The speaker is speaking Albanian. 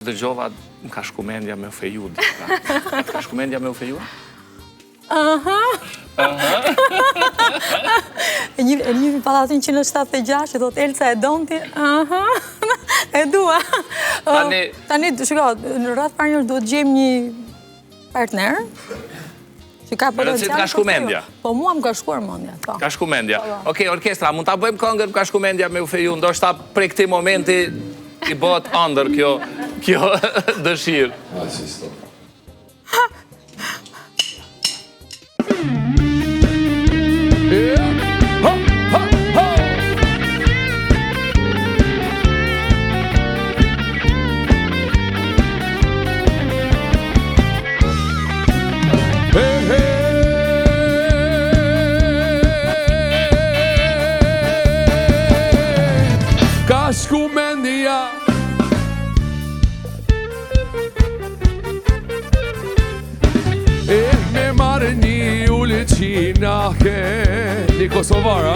Dëgjova, më ka shku mendja me u feju, diçka. A të ka shku mendja me u feju? Aha. E një e një pallatin 176 që thotë Elsa e don ti. Aha. E dua. Tani tani shiko, në radhë parë një duhet gjejmë një partner. Që ka potencial. Të ka shku mendja. Po mua më ka shkuar mendja, po. Ka shku mendja. Po, po. Okej, orkestra, mund ta bëjmë këngën, më ka shku mendja me u feju, ndoshta prej këtij momenti i bëhet ëndërr kjo kjo dëshirë. Asisto. Ka shku mendja E me marrë një ulqinake Një kosovara.